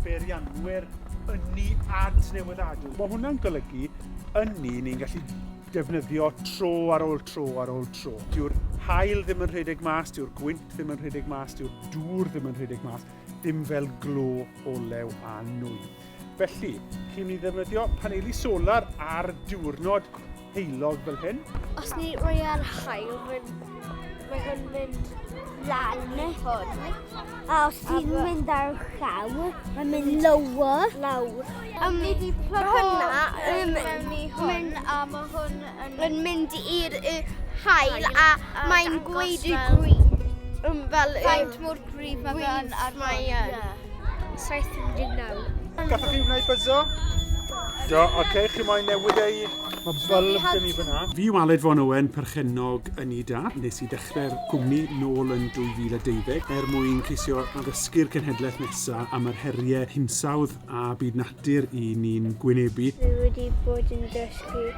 beirianwyr ynni adnewyddadwy. Mae hwnna'n golygu ynni ni'n gallu defnyddio tro ar ôl tro ar ôl tro. Dyw'r haul ddim yn rhedeg mas, dyw'r gwynt ddim yn rhedeg mas, dyw'r dŵr ddim yn rhedeg mas, dim fel glo, olew a nwy. Felly, chi'n mynd i ddefnyddio paneli solar ar diwrnod heulog fel hyn. Os ni rhoi ar haul, mae hwn mynd lan hwn. A os ti'n mynd ar llaw, mae'n mynd lower. Lawr. A ni wedi plug hwnna yn mewn i hwn, a mae hwn yn, yn mynd i'r haul a mae'n gweud y green. Fel Faint mor gryf mae fe yn ar mae yn. 79. Gathoch chi wneud buzzo? Do, oce, okay, chi moyn newid ei... Mae bylb dyn ni fyna. Fi yw Aled Vaughan Owen, perchennog Ynni Da. Nes i dechrau'r cwmni nôl yn 2012 er mwyn ceisio addysgu'r cenhedlaeth nesaf am yr heriau hinsawdd a byd natur i ni'n gwynebu. Dwi wedi bod yn dysgu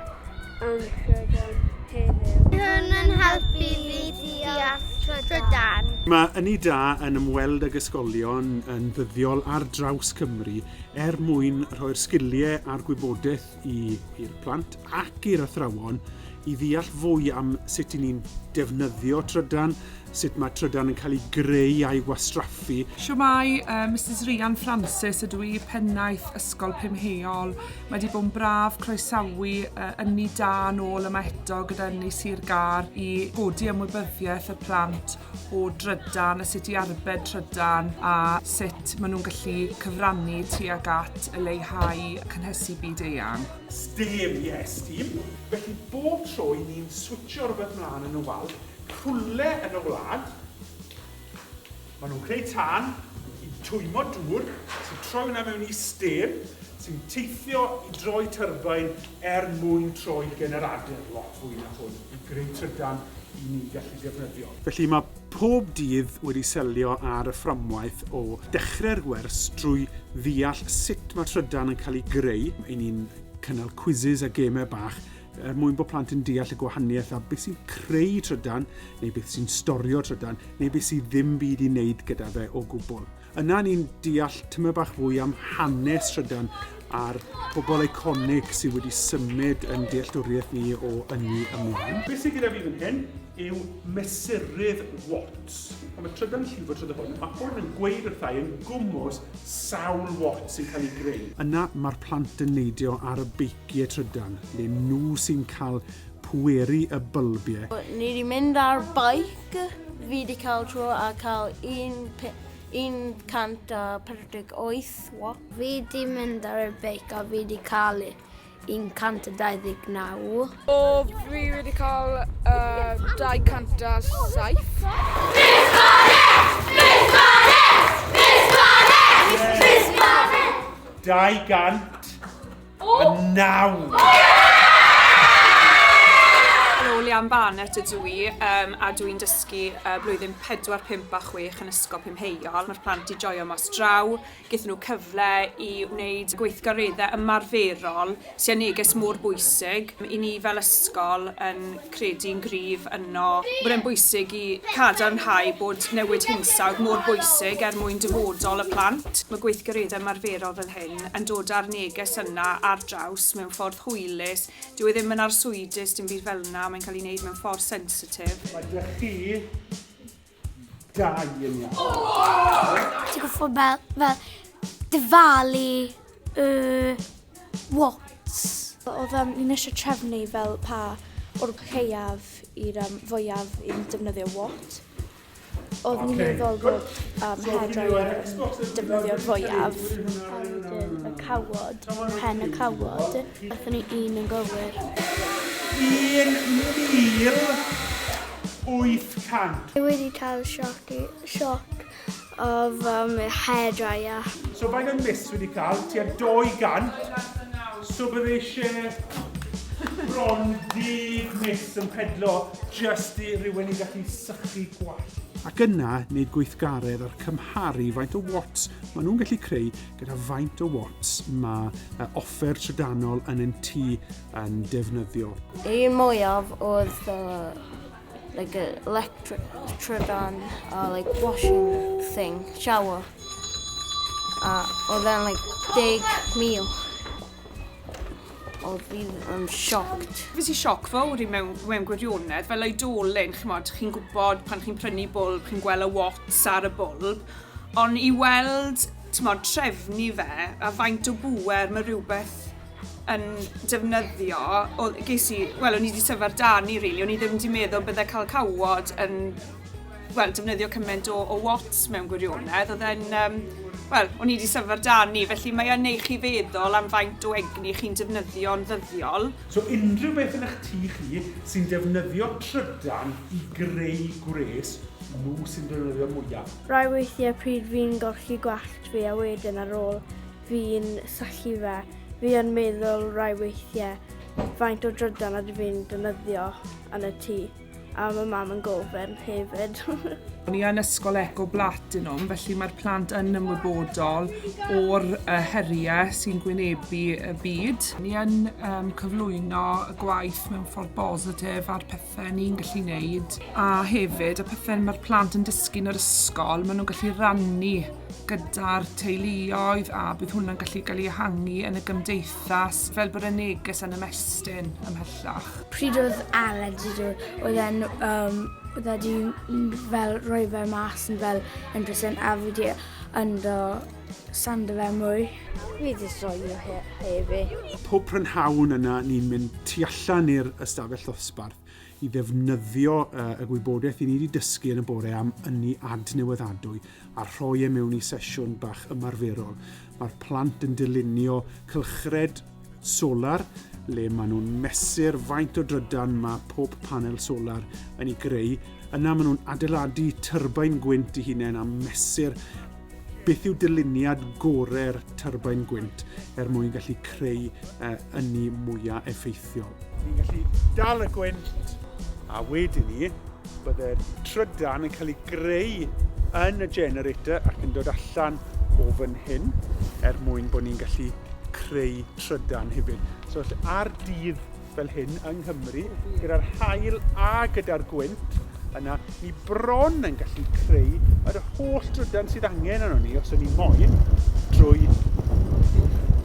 am trydan heddiw. Hwn yn helpu fi deall trydan. Mae Ynni Da yn ymweld ag ysgolion yn ddyddiol ar draws Cymru er mwyn rhoi'r sgiliau a'r gwybodaeth i'r plant ac i'r athrawon i ddeall fwy am sut i ni'n defnyddio trydan, sut mae trydan yn cael ei greu a'i wastraffu. Shwmae, Misus Rhian Francis ydw i, pennaeth Ysgol Pumheol. Mae wedi bod yn braf croesawu Ynni Da nôl yma eto gyda Ynni Sir Gâr i godi ymwybyddiaeth y plant o drydan a sut i arbed trydan a sut maen nhw'n gallu cyfrannu tuag at y leihau cynhesu byd eang. Steam, ie, steam. Felly bob tro i ni'n switsio rhywbeth mlaen yn y wal, rhywle yn y wlad, Maen nhw'n creu tân i twymo dŵr, sy'n troi hwnna mewn i stêm, sy'n teithio i droi turbine er mwyn troi generadur lot fwy na hwn i greu trydan i ni gallu defnyddio. Felly mae pob dydd wedi selio ar y fframwaith o dechrau'r gwers drwy ddeall sut mae trydan yn cael ei greu. Y'n ni'n cynnal quizzes a gemau bach er mwyn bod plant yn deall y gwahaniaeth a beth sy'n creu trydan neu beth sy'n storio trydan neu beth sydd ddim byd i wneud gyda fe o gwbl. Yna ni'n deall tymed bach fwy am hanes trydan a'r pobl eiconig sydd wedi symud yn dealltwriaeth ni o ynni ymlaen. Beth sydd gyda fi fan hyn yw mesurydd watts. Pan mae trydan yn llifo trwy hwn, mae hwn yn gweud wrtha i yn gwmws sawl watt sy'n cael ei greu. Yna mae'r plant yn neidio ar y beiciau trydan, le nhw sy'n cael pweru y bylbiau. Ni wedi mynd ar bike, fi wedi cael tro a cael 148 watt. Fi wedi mynd ar y beic a fi wedi cael 129. O, fi wedi cael uh, 207. Miss Barnett! Miss Barnett! Miss Barnett! Miss Barnett! 200 A naw! Helo, Leanne Barnett ydw i um, a dwi'n dysgu uh, blwyddyn 4, 5 a 6 yn Ysgol Pumheiol. Mae'r plant i joio mas draw, gaethon nhw cyfle i wneud gweithgareddau ymarferol sy'n neges mor bwysig i ni fel ysgol yn credu'n gryf yno bod e'n bwysig i cadarnhau bod newid hinsawdd mor bwysig er mwyn dyfodol y plant. Mae gweithgareddau ymarferol fel hyn yn dod â'r neges yna ar draws mewn ffordd hwylus. Dyw e ddim yn arswydus, dim byd fel yna, mae'n cael ei wneud mewn ffordd sensitif. Mae 'da chi dau yn iawn. Ti'n gwybod fel, fel dyfalu y watts. Oedd um, ni'n eisiau trefnu fel pa o'r lleiaf i'r um, fwyaf i'n defnyddio watt. Oedd ni'n meddwl bod um, hairdryer yn defnyddio'r fwyaf. A wedyn y cawod, pen y cawod, aethon ni un yn gywir. 1,800. Dwi wedi cael sioc, sioc of um, hairdryer. So faint o miss wedi cael? Tua 200. So bydde eisiau bron 10 miss yn pedlo just i rhywun i gallu sychu gwallt. Ac yna, wneud gweithgaredd ar cymharu faint o watts maen nhw'n gallu creu gyda faint o watts mae offer trydanol yn yn tŷ yn defnyddio. Un mwyaf oedd uh, like a electric trydan uh, like washing thing, shower. A Oedd e'n like 10,000. Oedd fi yn shocked. Fes i sioc fawr i mewn, mewn gwirionedd, fel oedolyn, chimod, chi'n gwybod pan chi'n prynu bwlb, chi'n gweld y watts ar y bwlb, ond i weld, t'mod, trefnu fe, a faint o bŵer mae rhywbeth yn defnyddio, oedd, ges i, wel, o'n i wedi syfrdanu, really, o'n i ddim wedi meddwl bydde cael cawod yn, wel, defnyddio cymaint o, o watts mewn gwirionedd, oedd e'n, um, wel, o'n i wedi syfrdanu, felly mae e'n neud chi feddwl am faint o egni chi'n defnyddio'n ddyddiol. So unrhyw beth yn eich tŷ chi sy'n defnyddio trydan i greu gwres, nhw sy'n defnyddio mwyaf. Rai weithiau pryd fi'n golchi gwallt fi a wedyn ar ôl fi'n sychu fe, fi yn meddwl rai weithiau faint o drydan ydw fi'n defnyddio yn y tŷ. A mae mam yn gofyn hefyd. O'n i yn ysgol Eco Blatinum, felly mae'r plant yn ymwybodol o'r uh, heriau sy'n gwynebu y byd. Ni yn um, cyflwyno y gwaith mewn ffordd bositif a'r pethau ni'n gallu wneud. A hefyd, y pethau mae'r plant yn dysgu yn yr ysgol, maen nhw'n gallu rannu gyda'r teuluoedd a bydd hwnna'n gallu cael ei ehangu yn y gymdeithas fel bod y neges yn ymestyn ymhellach. Pryd oedd Aled wedi dod, oedd e'n um, oedd e wedi fel rhoi fe mas yn fel interesting a fi wedi ynddo sando fe mwy. Fi wedi joio heddi. Pob prynhawn yna ni'n mynd tu allan i'r ystafell ddosbarth i ddefnyddio uh, y gwybodaeth i ni wedi dysgu yn y bore am ynni adnewyddadwy a rhoi e mewn i sesiwn bach ymarferol. Mae'r plant yn dylunio cylchred solar le maen nhw'n mesur faint o drydan mae pob panel solar yn ei greu. Yna maen nhw'n adeiladu tyrbain gwynt i hunain a mesur beth yw dyluniad gorau'r tyrbain gwynt er mwyn gallu creu uh, ynni mwyaf effeithiol. Ni'n gallu dal y gwynt a wedyn ni bydde'r trydan yn cael ei greu yn y generator ac yn dod allan o fan hyn er mwyn bod ni'n gallu creu trydan hefyd. So ar dydd fel hyn yng Nghymru, gyda'r haul a gyda'r gwynt, yna ni bron yn gallu creu yr holl drydan sydd angen arno ni, os o'n ni moyn, drwy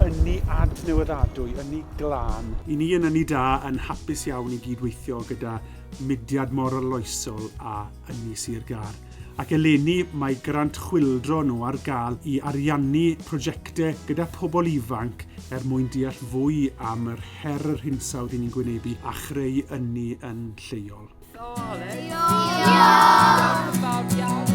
ynni adnewyddadwy, ynni glân. I ni yn Ynni Da yn hapus iawn i gydweithio gyda mudiad mor arloesol â Ynni Sir Gâr. Ac eleni mae grant chwyldro nhw ar gael i ariannu prosiectau gyda pobl ifanc er mwyn deall fwy am yr her yr hinsawdd i ni'n gwynebu a chreu ynni yn lleol. Diolch! Diolch yn fawr iawn.